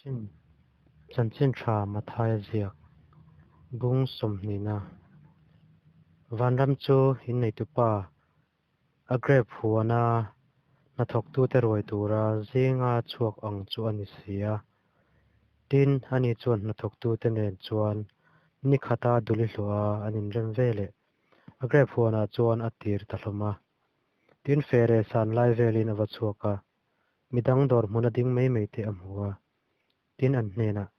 Chanchin tha Mathaia ziak bung sawmhnihna Vanram chu in neitupa a grep huana hnathawktute ruai tura zinga chhuak ang chu a ni si a. Tin, ani chuan hnathawktute nen chuan ni khata duli hluah a an inrem veleh a grep huanah chuan a tir ta hlawm a. Tin, fere san lai velin a va chhuak a, midang dawr hmuna ding mai mai te a hmu a. Tin, an hnenah,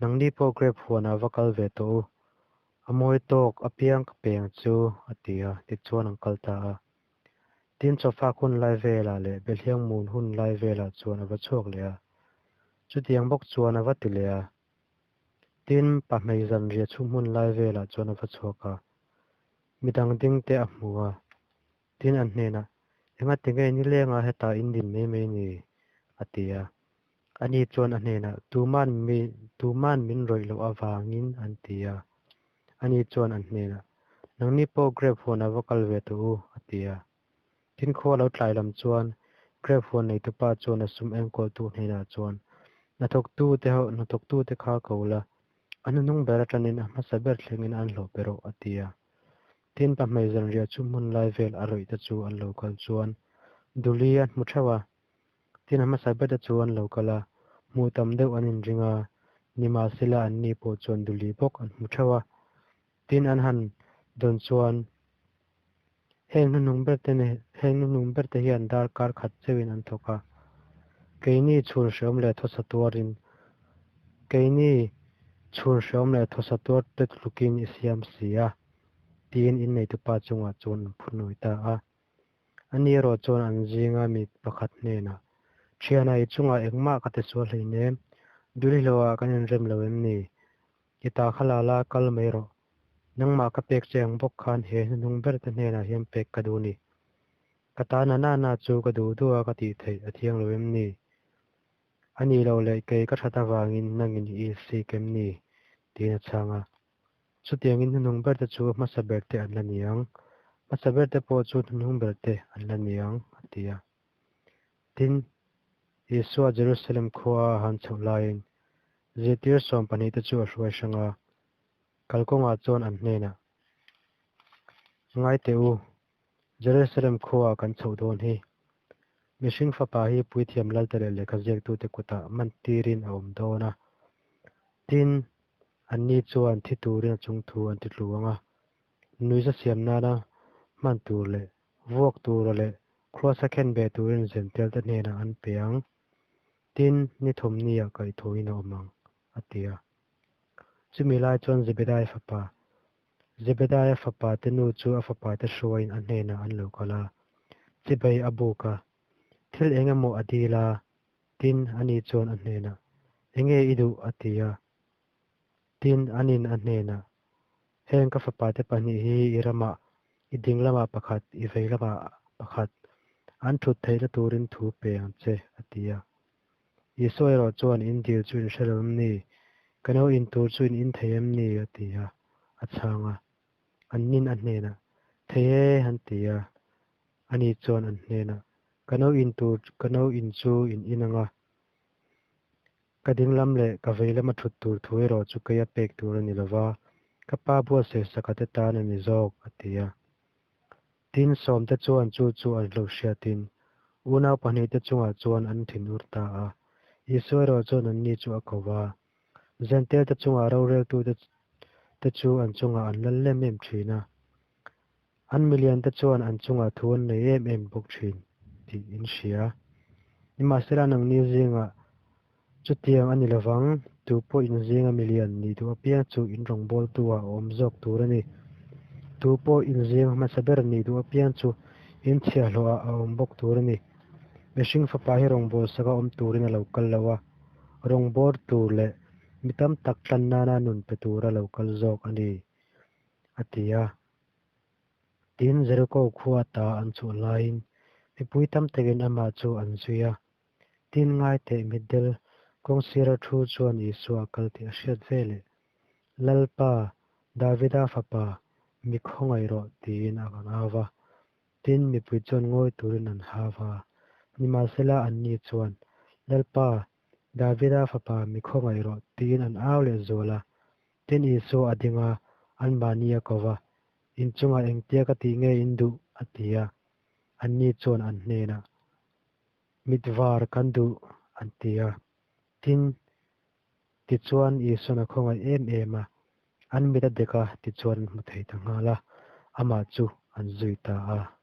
Nangni pawh grep huanah va kal ve tawh u, a mawi tawk apiang ka pe ang chu, a ti a, tichuan an kal ta a. Tin, chawfak hun lai velah leh Belhiang mun hun lai velah chuan a va chhuak leh a. Chutiang bawk chuan a va ti leh a. Tin, pahmei zanriah chhum hun lai velah chuan a va chhuak a, midang ding te a hmu a. Tin, an hnenah, Engati nge nilenga hetah in din mai mai ni? a ti a. Ani chuan a hnenah, Tuman mi, tuman min rawih loh avangin, an ti a. Ani chuan an hnenah, Nangni pawh grep huanah va kal ve tawh u, a ti a. Tin, khua lo tlai lam chuan grep huan neitupa chuan a sum enkawltu hnenah chuan, Hnathawktute ho, hnathawktute kha ko la, a hnuhnung ber atangin a hmasa ber thlengin an hlawh pe rawh, a ti a. Tin, pahmei zanriah chu hmun lai vel a rawih te chu an lo kal chuan Duli an hmu theuh a. Tin, a hmasa ber te chu an lo kal a, hmuh tam deuh an inring a, nimahsela anni pawh chuan Duli bawk an hmu theuh a. Tin, an han dawn chuan heng hnuhnung ber te heng hnuhnung ber te hian darkar khat cheuhin an thawk a. Keini chhun hreawm leh thawsa tuarin keini chhun hreawm leh thawsa tuar te tlukin i siam si a. Tiin inneitupa chungah chuan an phun nawi ta a. Ani erawh chuan an zinga mi pakhat hnenah, Thiana, i chungah engmah ka ti sual hleinem, Dulihloah kan inrem lo em ni? I ta kha la la, kal mai rawh. Nangmah ka pek che ang bawk khan he hnuhnung berte hnenah hian pek ka duh ni. Ka ta na na na chu ka duh duh a ka tih theih a thiang lo em ni? A nih loh leh kei ka that avangin nangin i sik em ni? tiin a chhang a. Chutiangin hnuhnung berte chu hmasa berte an la ni ang, hmasa berte pawh chu hnuhnung berte an la ni ang, a ti a. Tin, Isua Jerusalem khua a han chhoh laiin zirtir sawmpahnihte chu a hruai hrang a, kalkawngah chuan an hnenah, Ngai teh u, Jerusalem khuaah kan chhoh dawn hi. Mihring fapa hi puithiam lalte leh lehkha ziaktute kutah mantirin a awm dawn a. Tin, Anni chuan thi turin a chung thu an ti tluang a, nuihza siam nana hman tur leh vuak tura leh kruasa khen ve turin zentelte hnenah an pe ang. Tin, ni thawmhniah kaihthawhin a awm ang, a ti a. Chumi lai chuan Zebedai fapa, Zebedaia fapa te nu chu a fapa te hruaiin a hnenah an lo kal a, chibai a buk a, thil eng emaw a dil a, tin, ani chuan a hnenah, Enge i duh? a ti a. Tin, anin a hnenah, Heng ka fapate pahnih hi i ramah, i ding lamah pakhat, i vei lamah pakhat, an thut theihna turin thu pe ang che, a ti a. Isua erawh chuan, In dil chu in hre lo em ni? Ka no in tur chu in in thei em ni? a ti a, a chhang a. Annin a hnenah, Thei e, an ti a. Ani chuan an hnenah, Ka no in tur, ka no in chu in in ang a. Ka dinglam leh ka veilam a thut tur thu erawh chu kei a pek tur a ni lova, ka pa buatsaih saka te tan a ni zawk, a ti a. Tin, sawmte chuan chu chu an hlo hriatin unau pahnihte chungah chuan an thinur ta a. Isua erawh chuan anni chu a ko va, Zentelte chungah roreltute te chu an chungah an lal lem em thin a, An miliante chuan an chungah thu an nei em em bawk thin tih in hria. Nimahsela nangni zingah chutiang a ni lovang, tu pawh in zinga milian nih duh apiang chu in rawngbawltu ah a awm zawk tur a ni. Tu pawh in zinga hmasa ber nih duh apiang chu in chhiahhlawh ah a awm bawk tur a ni. Mihring fapa hi rawngbawlsak a awm turin a lo kal lo a, rawngbawr tur leh mi tam tak tlan nana nun pe tura lo kal zawk a ni, a ti a. Tin, Jeriko khua ta an chhuah laiin mipui tam takin amah chu an zui a. Tin, ngaiteh mitdel kawngsira thu chuan Isua a kal tih a hriat ve leh, Lalpa, Davida fapa, mi khawngaih rawh, tiin a rawn au va. Tin, mipui chuan ngawi turin an hau va. Nimahsela anni chuan, Lalpa, Davida Fapa, mi khawngaih rawh, tiin an au lehzual a. Tin, Isua a ding a, anmahni a ko va, In chungah engtia ka tih nge in duh? a ti a. Anni chuan an hnenah, Mit var kan duh, an ti a. Tin, tichuan Isuan a khawngaih em em a, an mit a dek a, tichuan an hmu thei ta nghal a, amah chu an zui ta a.